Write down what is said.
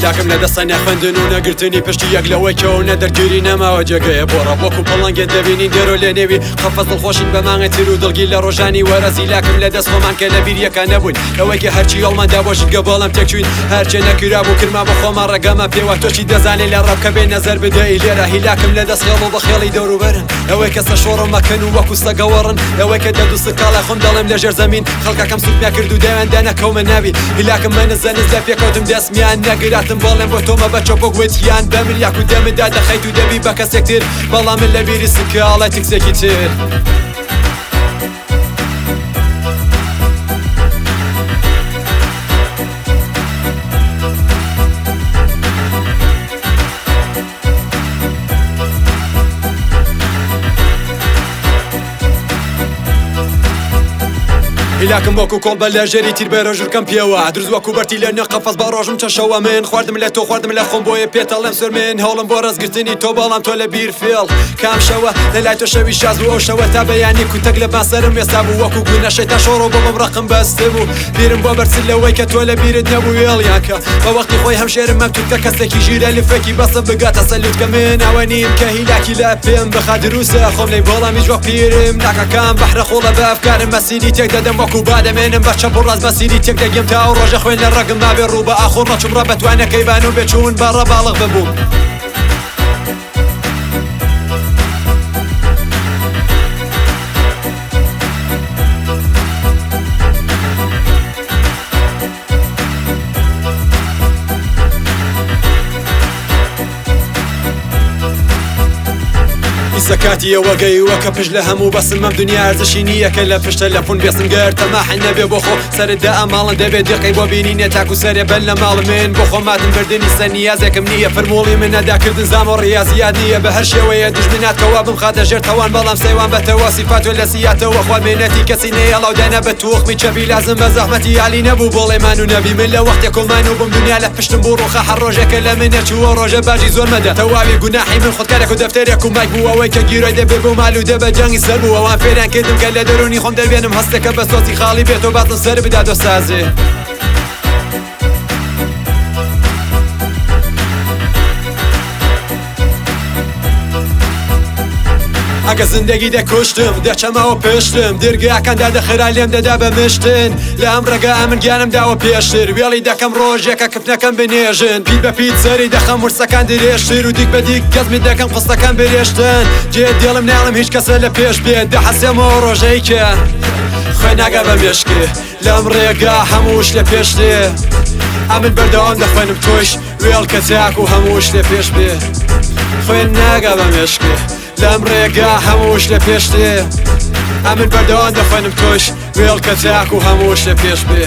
هیلاکم لە دەستە نەخوێندن و نەگرتنی پشتی یەک لەوەی کە و نەدەرگیری نەماوە جێگەیە بۆ ڕەب وەکو پڵنگێ دەبینین دێرۆ لێ نێوی قەفەس دڵخۆشین بە مانگێ تر و دڵگیر لە ڕۆژانی وەرەز هیلاکم لە دەست خۆمان کە لە بیر یەکا نەبووین لەوەی کە هەرچی هەوڵمان دا بۆ ژینگە بەڵام تێکچووین هەرچێ نەکرابوو کرما بۆ خۆمان ڕێگەمان پێوە تۆ چی دەزانێ لە ڕەب کە بێ نەزەر بدەی لێرە هیلاکم لە دەست خێڵ و بەخێڵی دەوروبەرم لەوەی کە سەرشۆڕم مەکەن و وەکو سەگەوەڕن لەوەی کە دەردو سکاڵای خۆم دەڵێم لە ژێر زەمین خەڵکەکەم سوکمیان کرد و دایان دا نەکەومە ناوی هیلاکم مە نزە نز لە پێکەوتم دەستمیان نەگراتم بەڵێن بۆ تۆمە بە چۆپۆک وتیان بە ملیاک و دەمت دادەخەیت و دەبی بە کەسێک تر بەڵام من لە بیری سکاڵای تکسێکی تر. هیلاکم وەکو کۆڵ بە لە ژێری تیر بەرە ژورکەم پێوە دروست وەکو بەرتی لە نێو قەفەس بە ڕۆژم چەند شەوە من خواردم لە تۆ خواردم لە خۆم بۆیە پێتەڵێم سۆر من هەوڵم بۆ ڕێزگرتنی تۆ بەڵام تۆ لە بیر فێڵ کام شەوە لە لای تۆ شەوی شاز بوو ئەو شەوە تا بەیانی کوتەک لە بان سەرم وێستا بوو وەکو گونە شەیتان شۆڕۆ بۆ بم ڕقم بەستبوو بیرم بۆ بەرچ لەوەی کە تۆ لە بیرت نەبوو وێڵیان کە بە وەختی خۆی هەمشێرم مەم توتکە کەسێکی ژیرە لفێکی بەسە بگاتە سەر لوتکە من ئەوە نیم کە هیلاکی لە پێم بخا دروستە خۆم لێی بەڵام هیچ وەخت پیرم ناکا کام بەحرە قوڵە بە ئەفکارم مەسیری تێک دەدەم وەکو با دەمێنم بە چەپ و ڕاست مەسیری تێک دەگەم تا ئەو ڕۆژە خوێن لە ڕەگم مابێ ڕوو بە ئاخۆ ڕەچم ڕە بە توانەکەی بانوم بێ چوون بە ڕەباڵغ ببووم. ئیسە کاتی ئەوە گەیوە کە پشت لە هەموو بەسم ئەم دنیا ئەرزشی نییە کە لە پشتە لە فون بێسم گەر تەماحن نەبێ بۆ خۆ سەرت دە ئەماڵن دەبێ دیقەی بۆ بینینێ تاکو سەرێ بەر لە ماڵ من بۆ خۆم ماتم بردنی سەر نیازێکم نییە فرموڵی من ئەداکردن زام و ڕیازیات نییە بە هەر شێوەیە دوژمنات کەوا بمخاتە ژێر تاوان بەڵام سەیوان بەتەوە سیفات و لە سیاتەوە خوار مێنەتی کەسی نەیەڵاو دانا بە توخمی چەپی لازم بە زەحمەتی عەلی نەبوو بۆڵێ مان و نەبی من لە وەختێ کۆمان و بووم دنیا لە پشتم بوو ڕوخا هەر ڕۆژێکە لە من نەچووە ڕۆژە باجی زۆر مەدە تەواوی گوناحی من خودکارێک و دەفتەرێک و مایک بوو ئەوەی کە گیرۆی دەبێ بۆ مال و دە بە جەنگی سەر بوو ئەوان فێریان کردم کە لە دەروونی خۆم دەربێنم هەستێکە بە سۆزی خاڵی بێت و بازم سەر بدات و سازێ. ئەگە زندگی دەکوشتم دەچەمەوە پشتم دەرگاکان دادەخرا لێم دەدا بە مشتن لە ئەم ڕێگا ئەمن گیانم داوە پێشتر وێڵی دەکەم ڕۆژێکە کفنەکەم بنێژن پیت بە پیت سەری دەخەم ورسەکان درێژتر و دیک بە دیک گەزمی دەکەم قسەکان برێشتن جێ دێڵم ناڵم هیچ کەسە لە پێش بێت دەحەسێمەوە ڕۆژەی کە خوێن ناگا بە مێشکێ لەم ڕێگا هەموو شتێ پێش دێ ئەمن بەردەوام دەخوێنم تۆش وێڵ کە تاک و هەموو شتێ پێش بێ خوێن ناگا بە مێشکێ لەم ڕێگا هەموو شتێ پێش دێ ئەمن بەردەوام دەخوێنم تۆش وێڵ کە تاک و هەموو شتێ پێش بێ.